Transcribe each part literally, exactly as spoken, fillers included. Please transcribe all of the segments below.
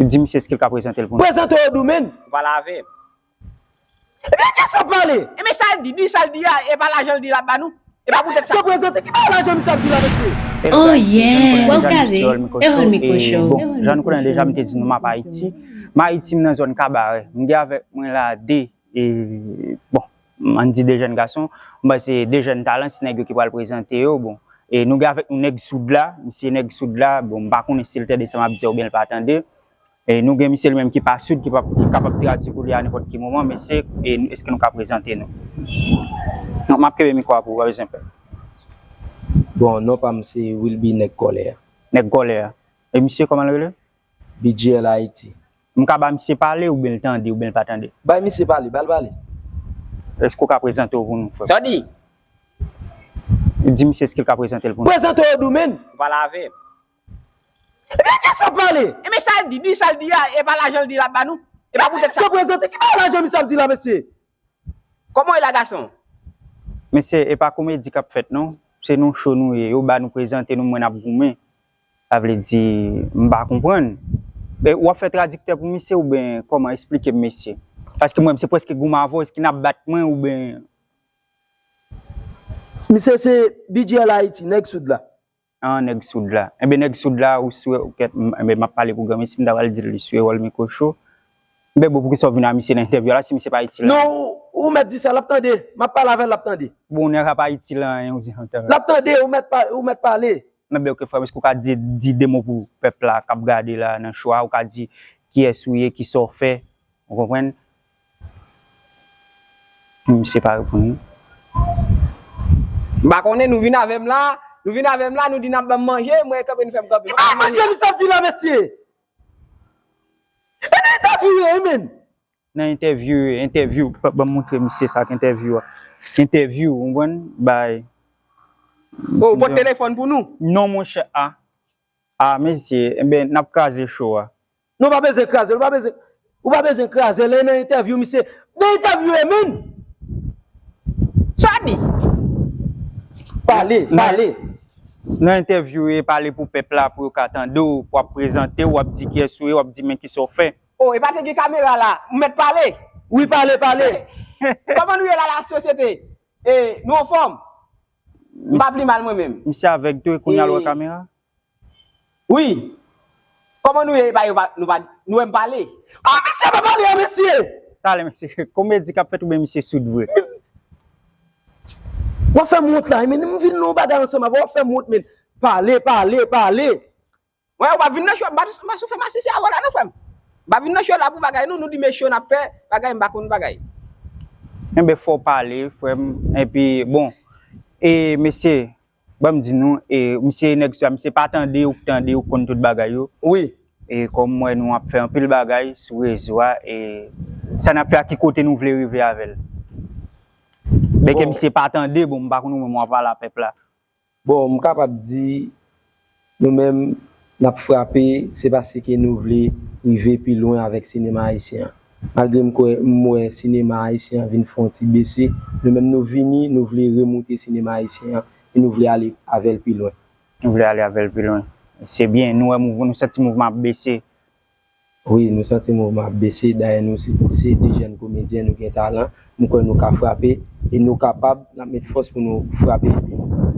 Di misye èske l ka prezante l pou nou. Prezante w, Doumèn. Ou pale avè m. Ebyen, kiyès w ap pale? Ebyen, sa l di, di sa l di a, e pa lajan l di l ap ba nou. E pa poutèt sa. Misye prezante, ki bagay lajan misye ap di la, mesye? Oh, yeah. Wèl kale, e wèl mikwo cho. Bon, jan nou konnen deja, m te di nou m ap Ayiti. M Ayiti, m nan zòn Kabarè. M gen avèk mwen la de, e, bon, ann di de jèn gason. M panse de jèn talan, se nèg yo ki pral prezante yo. Bon, e nou gen avèk nou nèg soud la. Misye nèg soud la, bon, m pa konnen si l tande sa m ap di a oubyen l pa tande. E nou gen misye li menm ki pa soud, ki pa, ki kapab tradui pou li a nenpòt ki moman, mesye, e, èske nou ka prezante nou? Non, m ap kenbe mikwo a pou ou, pa bezwen pè. Bon, non pa m se Wilby nèg kòlè a. Nèg kòlè a. E misye, kòman l rele? B J L Haiti. M ka ba misye pale oubyen l tande, oubyen l pa tande? Bay misye pale, ba l pale. Èske w ka prezante w pou nou, frè? Sa w di? Di misye èske l ka prezante l pou nou. Prezante w, Doumèn. Ou pale avè m. Ebyen, kiyès w ap pale? Ebyen, sa l di, di sa l di a, e pa lajan l di l ap ba nou. E pa poutèt sa. Misye prezante, ki bagay lajan misye ap di la, mesye? Kòman w ye la, gason? Mesye, e pa komedi k ap fèt, non. Se nou cho nou ye. Yo ba nou prezante nou, mwen n ap goumen. Sa vle di, m pa konprann. E w ap fè tradiktè pou misye oubyen kòman? Esplike m, mesye. Paske mwen, se prèske goumen avè w, èske n ap bat mwen oubyen? Misye se B J L Haiti, nèg soud la. An, nèg soud la. Enben, nèg soud la, ou swe, ou kèt, m, enben, m ap pale pou granmesi, m ta pral di l li swe wòl mikwo cho. Enben, bon, poukisa w vin a misye nan entèvyou a la, si misye pa itil anyen? Non, ou, ou mèt di sa, l ap tande. M ap pale avè l, l ap tande. Bon, nèg la pa itil anyen, ou di, l ap tande, ou mèt pa, ou mèt pale. Enben, oke, frè m, èske w ka di, di de mo pou pèp la k ap gade la nan cho a, ou ka di kiyès ou ye, kisa w fè, ou konprann? Misye pa reponn. M pa konnen, nou vin avè m la, nou vin avè m la, nou di n ap ban m manje, mwen kanpe, nou fè m kanpe. Ki pa manje misye ap di la, mesye? E nan entèvyou ye, men. Nan entèvyou, entèvyou, pa, ban m montre misye sa k entèvyou a. Entèvyou, ou konprann? Bay. Oh, ou pot telefòn pou nou? Non, monchè, a. A, mesye, enben, n ap kraze cho a. Non, w pa bezwen kraze l, ou pa bezwen, ou pa bezwen kraze l, e nan entèvyou, misye. Nan entèvyou, e men. Sa w di? Pale, pale. Nan entèvyou, e pale pou pèp la, pou yo ka tande w, pou w ap prezante w, w ap di kiyès ou ye, w ap di men kisa w fè. Oh, e pa te gen kamera la, m mèt pale. Wi, pale, pale. Kòman nou ye la, la sosyete? E, nou anfòm? M pa pi mal mwen menm. Misye avèg tou, e kounye a l wè kamera? Wi. Kòman nou ye? E pa, yo pa, nou pa, nou wè m pale? Ah, misye pa pale a, mesye! Talè, mesye, komedi k ap fèt oubyen misye soud vre? W ap fè m wont la, men m vin nan yon bagay ansanm avè w, w ap fè m wont, men. Pale, pale, pale. Mwen, ou pa vin nan cho, m pa, m pa sou fè m asise avè w la non, frè m. M pa vin nan cho la pou bagay non, nou di men cho n ap fè, bagay m pa konn bagay. Enben, fò w pale, frè m. Epi, bon, e, mesye, ban m di nou, e, misye nèg sa, misye pa tande, ou k tande, ou k konn tout bagay yo. Wi. E kòm m wè nou ap fè anpil bagay sou rezo a, e sa n ap fè a, ki kote nou vle rive avè l? Benke misye pa tande, bon, m pa konn ou menm w ap pale a pèp la. Bon, m kapab di, nou menm, n ap frape, se paske nou vle rive pi lwen avèk sinema ayisyen an. Malgre m kwè, m wè sinema ayisyen an vin fè yon ti bese, nou menm nou vini, nou vle remoute sinema ayisyen an, e nou vle ale avè l pi lwen. Nou vle ale avè l pi lwen. Se byen, nou wè mouvman, nou santi mouvman ap bese. Wi, nou santi mouvman ap bese. Dayè, nou se, se de jèn komedyen, nou gen talan. M kwè nou ka frape e nou kapab, n ap met fòs pou nou frape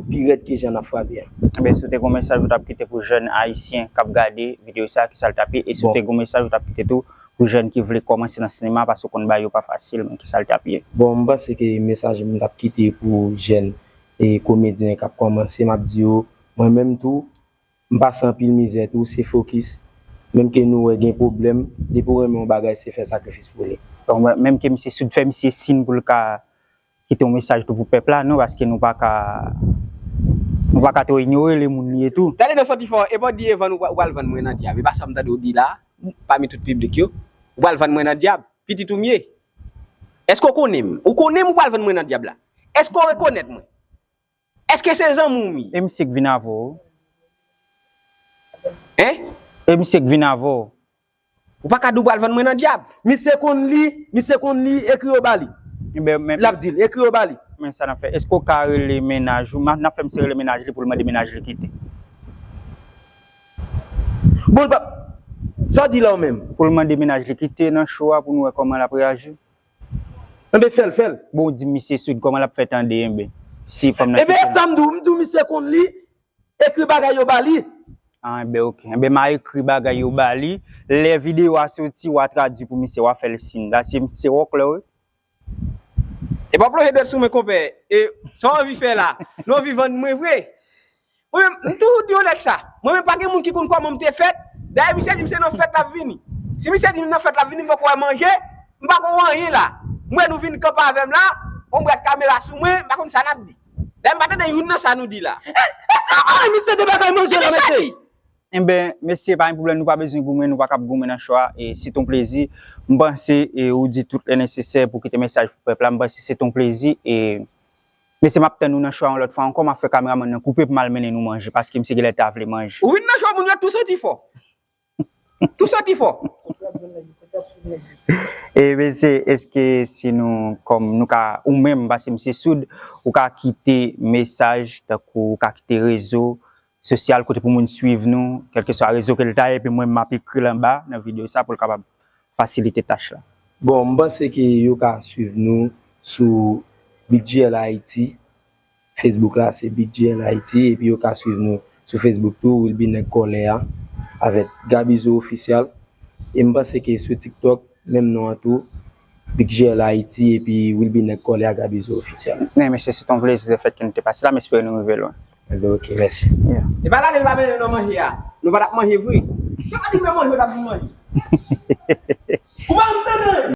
pi rèd ke jan n ap frape a. Enben, si w te gen yon mesaj ou t ap kite pou jèn ayisyen k ap gade videyo sa, kisa l t ap ye? E si w te gen yon mesaj ou t ap kite tou pou jèn ki vle kòmanse nan sinema, paske w konn bagay yo pa fasil, men kisa l t ap ye? Bon, m panse ke mesaj m t ap kite pou jèn e komedyen k ap kòmanse, m ap di yo, mwen menm tou, m pase anpil mizè tou, se fokis. Menm ke nou wè gen pwoblèm, depi w renmen yon bagay, se fè sakrifis pou li. Donk, menm ke misye soud, fè misye siy pou l ka kite yon mesaj tou pou pèp la, non, paske nou pa ka, nou pa ka twò inyore le moun li ye tou. Tande, nou soti fò, e pa w di Evan ou pra-, ou pral vann mwen nan dyab, e pa sa m tande w di la, pami tout piblik yo, ou pral vann mwen nan dyab, pitit ou m ye. Èske w konnen m? Ou konnen m, ou pral vann mwen nan dyab la? Èske w rekonèt mwen? Èske se zanmi w m ye? E misye k vin avè w? Hein? E misye k vin avè w? Ou pa ka di w pral vann mwen nan dyab. Misye konn li, misye konn li, ekri yo ba li. Enben, men, l ap di l, ekri yo ba li. Men sa n ap fè. Èske w ka rele mennaj ou? Ma-, n ap fè misye rele mennaj li pou l mande mennaj li kite. Bon, l pa, Sa w di la w menm? Pou l mande mennaj li kite nan show a pou nou wè kòman l ap reyaji. Enben fè l, fè l. Bon, ou di misye soud, kòman l ap fè tande, enben? Si fanm nan Enben kite l. Sa m di w, m di w misye konn li, ekri bagay yo ba li. Ah, enben, ok. Enben, m a ekri bagay yo ba li. Lè videyo a soti, w a tradui pou misye, w a fè l siy. La, se, se wòklè, wi. E pa plonje dwèt sou mwen, konpè. E sa w anvi fè la? Nou anvi vann mwen vre? Mwen menm, m toujou di yon nèg sa. Mwen menm pa gen moun ki konn kòman m te fèt. Dayè, misye di m se nan fèt l ap vini. Si misye di m nan fèt l ap vini, m poko wè manje, m pa konn wè anyen la. M wè nou vin kanpe avè m la, yon bwat kamera sou mwen, m pa konn sa n ap di. Dayè, m pa tande youn nan sa nou di la. E sa pale misye de bagay manje la, mesye. Enben, mesye, pa gen pwoblèm, nou pa bezwen goumen, nou pa kab goumen nan show a, e se ton plezi. M panse e ou di tout lè nesesè pou kite mesaj pou pèp la. M panse se ton plezi. E mesye, m ap tann nou nan show a yon lòt fwa ankò. M ap fè kameramann nan koupe pou m al mennen nou manje, paske misye genlè ta vle manje. Ou vin nan show moun yo tou santi fò. Tou santi fò. E mesye, èske si nou, kòm nou ka, ou menm, paske misye soud, ou ka kite mesaj, tankou ou ka kite rezo sosyal kote pou moun swiv nou, kèlkeswa rezo ke l ta ye, epi mwen m ap ekri l anba nan videyo sa pou l kapab fasilite tach la. Bon, m panse ke yo ka swiv nou sou Big G L Haiti. Facebook la se Big G L Haiti, epi yo ka swiv nou sou Facebook tou, Wilby Nèg Kòlè a, avèk Gabizo Official. E m panse ke sou TikTok, menm non an tou, Big G L Haiti, epi Wilby Nèg Kòlè a, Gabizo Official. Men mesye, se ton plezi de fèt ke nou te pase la, m espere nou rive lwen. Enben, ok, mèsi. Yeah. E pa la nou pa mennen nan manje a. Nou pa t ap manje vre. Se pa di mwen manje, w t ap vin manje. Ou pa m tande?